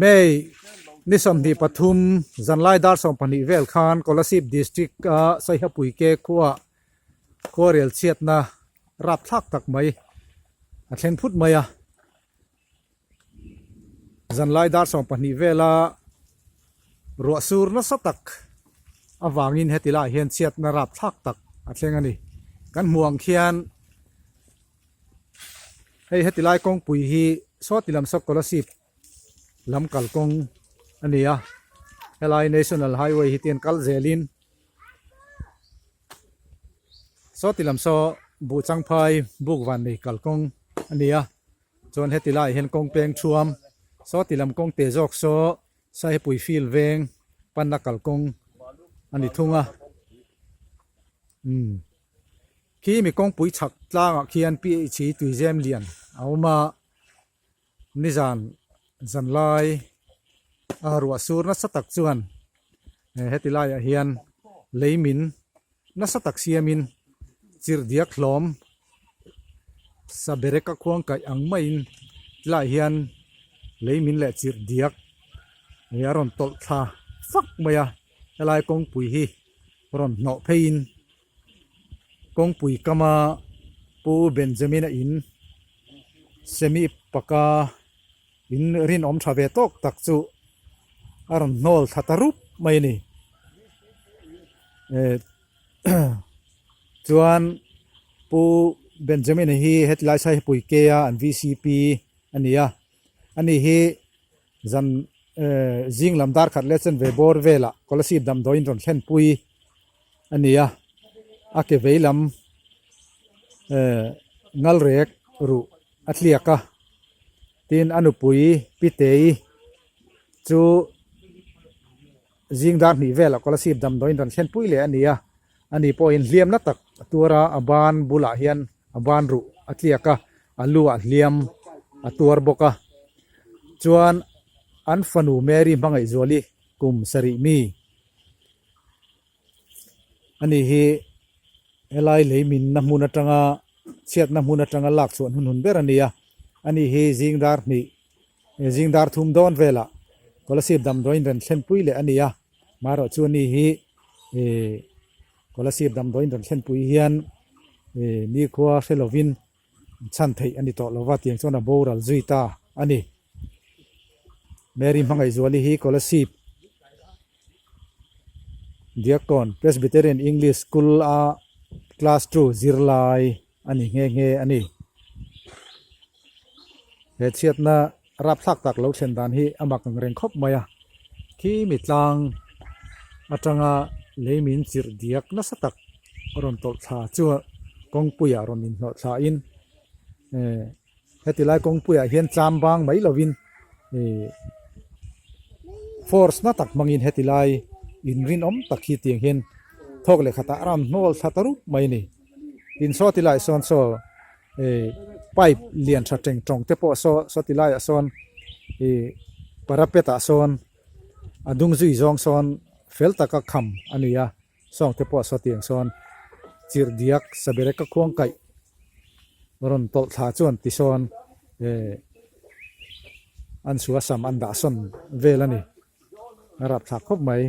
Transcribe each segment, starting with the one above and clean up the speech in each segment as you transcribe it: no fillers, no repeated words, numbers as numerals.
May ni 23 zanlai dar 12 vel khan Kolasib District a Saihapui ke khua khuarel chhiatna rapthlak tak mai a thleng phut mai a. Zanlai dar 12 vela ruah sur nasa tak avangin heti laiah hian chhiatna rapthlak tak a thleng a ni. Kan hmuh ang khian hei heti lai kawngpui hi sawti lam saw Kolasib lam kalkawng a ni a, helai National Highway hi tian kal zelin sawti lam saw Buhchangphai Bukvannei kalkawng a ni a. Chuan heti laiah hian kawng peng thuam saw ti lam kawng te zawk saw Saihepui field veng panna kalkawng a ni thung a umm khi mi kawngpui chhak tlangah khian P_H tuizem lian a awm a nizan zanlai a ruah sur nasa tak chuan heti laiah hian lei min nasa tak siamin chirhdiak hlawm sabereka khuang kaih ang maiin tilaiah hian lei min leh chirhdiak ih a rawn tawlh thla fak mai a helai kawngpui hi rawn hnawh pheiin kawngpui kama Pu Benjamin-a in semi paka in rinawm tha ve tawk tak chu a rawn hnawl thla ta rup mai a ni eh chuan Pu Benjamin-a hi hetilai Saihapui ke a an V_C_P a ni a ani hi zan eh zing lam dar khat leh chen ve bawr velah Kolasib damdawiin rawn thlenpui a ni a a ke vei lam eh ngalrek ruh a tliak a tin a nupui Pitei chu zing dar hnih velah Kolasib damdawiin rawn thlenpui leh a ni a ani pawhin hliam na tak a tuar a a ban bulah hian a ban ruh a tliak a a lu ah hliam a tuar bawk a chuan an fanu Mary Hmangaihzuali kum sarih mi ani hi helai lei minna hmun atanga chhiatna hmun atanga lak chhuah hun hun ber a ni a ani hi zing dar hnih zing dar thum dawn velah Kolasib damdawiin rawn thlenpui leh a ni a marawh chu ani hi ihh Kolasib damdawiin rawn thlenpui hian ihh nikhua hre lovin chhan theih a ni tawh lova tiang chuan a boral zui ta a ni. Mary Hmangaihzuali hi Kolasib Diakkawn Presbyterian English School a class two zirlai a ni nghe nghe a ni. He chhiatna rapthlak tak lo thlen dan hi a mak ang reng khawp mai a, khi mi tlang atanga lei min chirh diak nasa tak a rawn tawlh thla chu kawngpuiah rawn inhnawh thla in eh heti lai kawngpuiah hian tlam bang mai lovin ih force na tak hmangin heti lai in rinawm tak hi tiang hian thawk leh khatah a rawn hnawl thla ta rup mai a ni tin saw ti laiah sawn saw ih pipe lian tha teng tawng te pawh saw saw ti laiah sawn ih parapet ah sawn a dung zui zawng sawn fel taka kham a ni a. Sawng te pawh saw tiang sawn chirh diak sabereka khuang kaih rawn tawlh thla chuan ti sawn eh an chhua sam an dah sawn vel a ni a rapthlak khawp mai.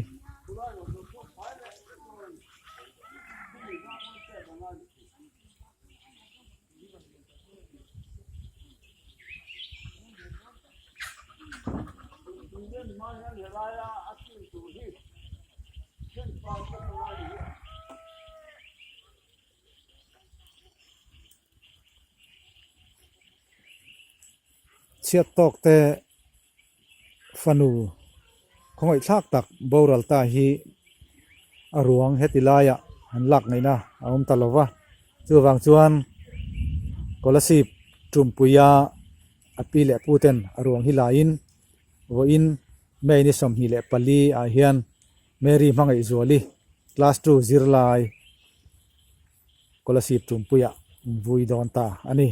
Chhiat tawk te fanu khawngaih thlak tak boral ta hi a ruang heti laiah an lak ngaihna a awm ta lo va chuvang chuan Kolasib Tumpuia a pi leh pu ten a ruang hi laiin vawiin May ni 24 ah hian Mary Hmangaihzuali class two zirlai Kolasib Tumpuia an vui dawn ta a ni.